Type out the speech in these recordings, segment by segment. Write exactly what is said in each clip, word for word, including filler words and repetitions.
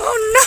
Oh no!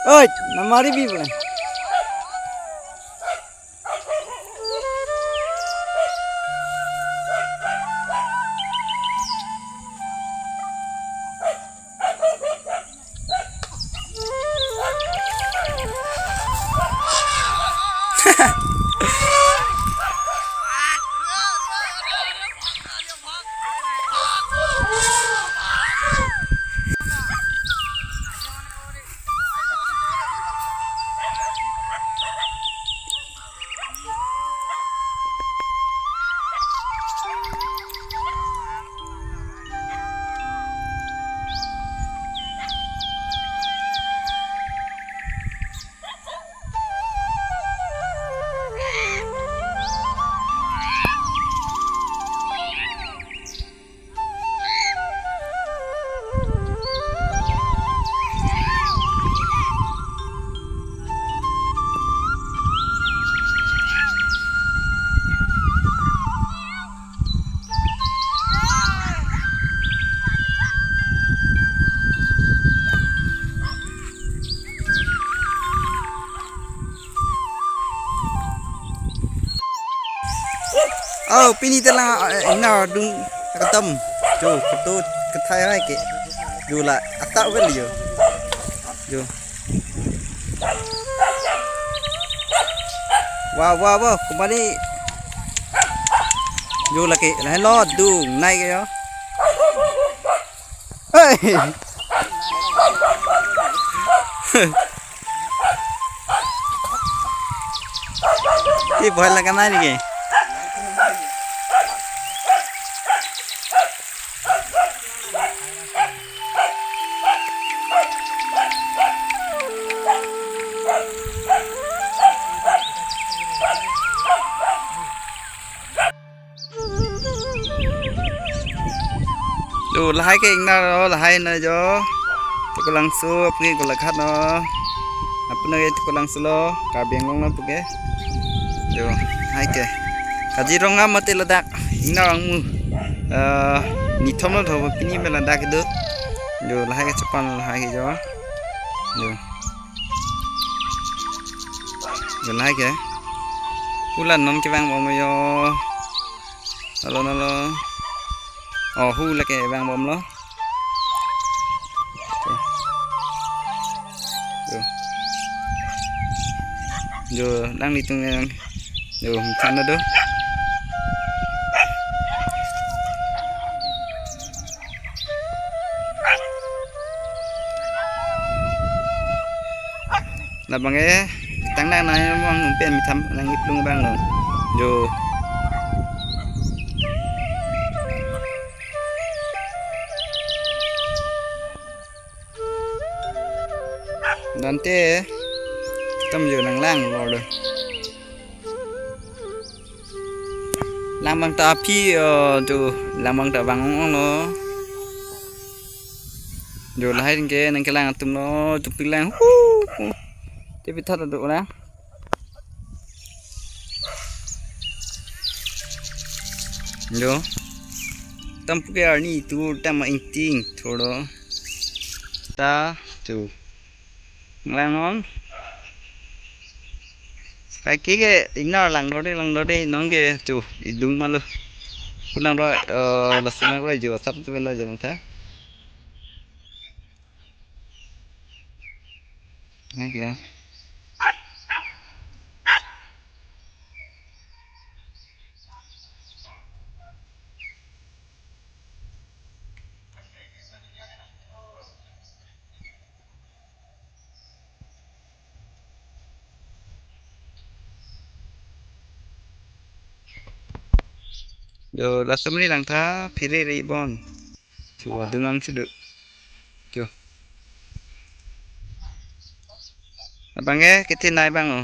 Oi, namari bi bole. Oh, pini ta lang, eh, ingnar adung kethom. Jo, photo kethai hai ke. Jo la, atak wel jo. Jo. Wah, wah, wah, kemari. Jo lake, lahelo, dungnei ke jo. Hei. Ti bohal laga nai niki. Jo, lahai ke ingnar lo, lahai na jo. Tukolangso, apni Golaghat lo. Apni ke Tukolangso lo, Karbi Anglong lo puke. Jo, lahai ke. Kaziranga mate ladak, ingnar angmu. Eh, nithom lo tho pini me ladak do. Jo, lahai ke chepan lahai ke jo. Jo. Jo lahai ke. Hu la non kevangbom jo. Nalo, nalo. Oh, hu lake vangbom lo. Jo. Jo, nanglitum yang. Jo, than do. Labang e, tang nang nang mo nang pen methang nang iplung abang lo. Jo. Dante, tam jo nang lang lo do. Lang abang ta aphi, eh, jo, lang abang ta vang ong ong lo. Jo, lahai ke nangkelang atum lo, jo, pilang. Hu, hu. Te pithat do lang. Jo. Tam puke arni tu tam ingting thoro. Ta, jo. Lang non. Kaike ke ingnar lang dode, lang dode, non ke jo idung malo. Kulang do, eh, lasu lang do jo, sap tu bela jo ta. Nge ke. Jo, laso meni lang ta, phire re bon. Chua, dunang chidu. Jo. Abang ke, kiti nai bang o.